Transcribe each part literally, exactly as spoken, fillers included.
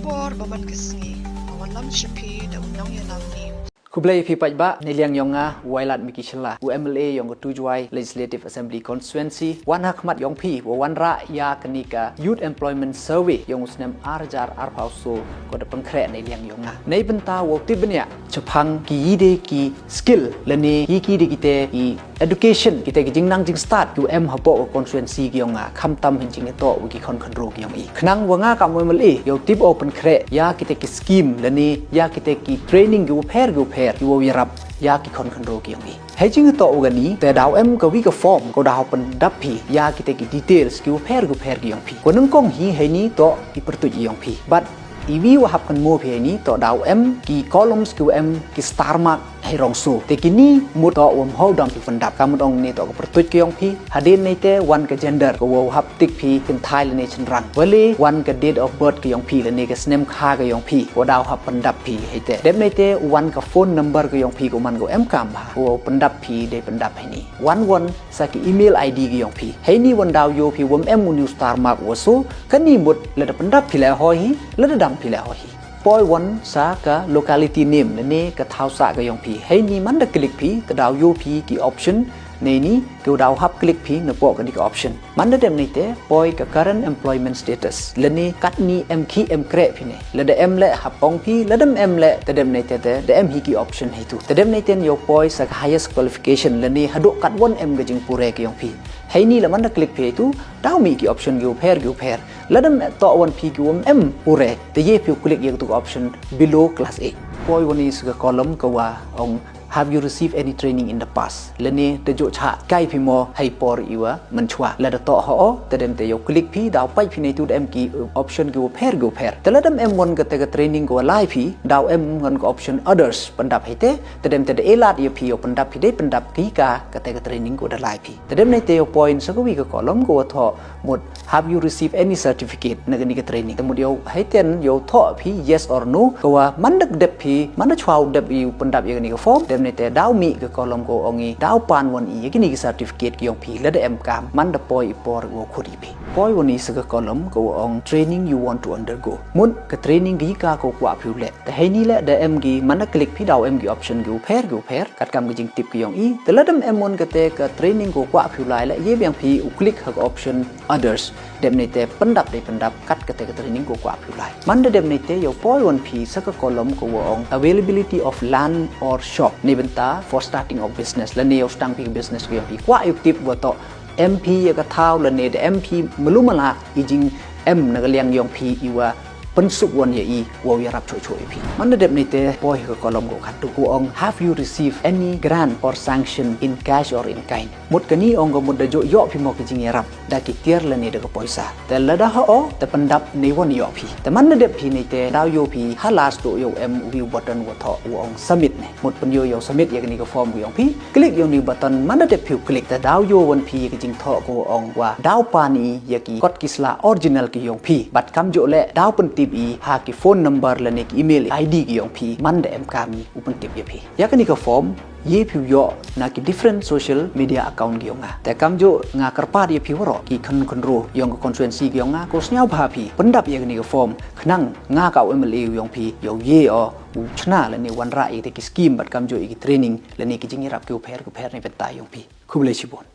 Por ba man ka sngi, ka wallam sha phi da u nongïalam news. Khublei phi paidbah, na liang yong nga, Wailadmiki Shylla, u M L A yong ka Tujwai Legislative Assembly Constituency, wan ha khmat yong phi, wa wanrah ïa kane ka Youth Employment Survey yong u snem ar hajar arphew saw, ko da pynkhreh na liang yong nga. Nei bynta wow tip bniah chaphang ki ide ki skill lane ki ki de kite ki education, kite ki jingnang jingstad ki em hapoh ka constituency ki yong nga, khamtam hynjing ito wa ki khon khynro ki yong i. Khnang wa nga kam wa M L A yow tip o pynkhreh ïa kite ki scheme lane ïa kite ki training ki wa pher ki wa pher ki wa ïarap ïa ki khon khynro ki yong i. Hei jingito wa gani te daw em ka wi ka form ko daw pyndap phi ïa kite ki details ki wa pher ki wa pher ki yong phi. Ko nyngkong hi hei ni to i pyrtuit i yong phi. But i wi wa hap kan mo phi hei ni to daw em ki columns ki wa em ki star mark hei rong so. Te kini mut to wam hau dam phi pyndap. Ka mut ong ni to ka pyrtuit ki yong phi. Hadien nei te wan ka gender ko wa hap tik phi kynthai lane chynrang. Wale wan ka date of birth ki yong phi lane ka snem kha ki yong phi. Ko daw hap pyndap phi hei te. Dep nei te wan ka phone number ki yong phi ko man ko em kam ba. Ko pyndap phi dei pyndap hei ni. Wan wan sa ki email I D ki yong phi. Hei ni wan daw yo phi wam em u ni u star mark wa so. Kani mut lada pyndap phi le hoi hi, lada dam phi le hoi hi. Poi wan sa ka locality name lane ka thaw sah ka yong phi. Hei ni man da click phi, ka daw yo phi ki option, nei ni, ka daw hap click phi, na po kani ka option. Man da dem nei te, poi ka current employment status. Lane kat ni em ki em kreh phi ne. Lada em le hap ong phi, lada em le, te dem nei te te, da em hi ki option hei tu. Te dem nei te yo poi sa ka highest qualification, lane haduk kat wan em ka jingpure ka yong phi. Hei ni la man da click phi hei tu, daw mi ki option ki u pher, ki u pher. Lada em to wan phi ki wam em pure, te ye phi u click ïa ka tu ka option below class eight. Poi wan i sa ka column ka wa ong have you received any training in the past? Lane te jo cha kai phi mo hei por i wa man chwa. Lada to ho o, te dem te yo click phi, daw pai phi nei tu da em ki option ki u pher, ki u pher. Te lada em em wan ka te ka training ka wa lai phi, daw em wan ka option others, pyndap hei te, te dem te da elat ïa phi yo pyndap phi dei pyndap ki ka, ka te ka training ka wa da lai phi. Te dem nei te yo point sa ka wi ka column ka wa thoh mut have you received any certificate na kani ka training. Te mut yo hei ten yo thoh phi yes or no ka wa man da dep phi man da chwa u dep i u pyndap ïa kani ka form. Dem nei te daw mi ka column ka wa ong i daw pan wan i ïa kani ka certificate ki yong phi lada em kam man da poi i por wa khut i phi. Poi wan i sa ka column ka wa ong training you want to undergo. Mut ka training ki ka ka wa kwah phi u leh. Te hei ni le da em ki man da click phi daw em ki option ki u pher ki u pher. Kat kam ki jingtip ki yong i. Te lada em em wan ka te ka training ka wa kwah phi u lai le ye biang phi u click ha ka option others. Dem nei te pyndap dei pyndap kat ka te ka training ka wa kwah phi u lai. Man da dem nei te yo poi wan phi sa ka column ka wa ong availability of land or shop. Nei bynta for starting of business. Lane yo stang phi business ka yong phi kwah yo tip wa to em phi ïa ka thaw lane da em phi melu mala i jing em na ka liang yong phi i wa pynsuk wan ïa i wa ïarap chuh chuh ïa phi. Man da dep nei te poi ka column ko khat tu ko ong have you received any grant or sanction in cash or in kind. Mut kani ong ka mut da jo yo phi mo ki jingïarap da ki tiar lane da ka poisa. Te lada ha o te pyndap nei wan yo phi. Te man da dep phi nei te daw yo phi ha last to yo em u button wa thoh wa ong submit ne. Mut pynyo yo submit ïa kani ka form ka yong phi. Click ïa u ni button man da dep phi u click te daw yo wan phi ïa ka jingthoh ka wa ong wa daw pan i ïa ki kot ki sla original ki yong phi. Bad kam jo le daw pyntip i ha ki phone number lane ki email I D ki yong phi man da em kam i u pyntip ïa phi. Ïa kani ka form ye phi u yo na ki different social media account ki yong nga. Te kam jo nga kyrpad ïa phi waroh ki khun khun ro yong ka constituency ki yong nga ko sniaw bha phi pyndap ïa kani ka form khnang nga ka u M L A u yong phi yo ye o u chna lane wanrah ïa ki scheme bad kam jo ïa ki training lane ki jingïarap ki u pher ki u pher ne bynta yong phi. Khublei shibun.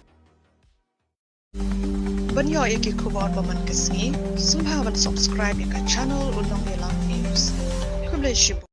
Ban ïoh ïa ki khubor ba man ka sngi, sngewbha ban subscribe ïa ka channel U Nongïalam News. Khublei shibun.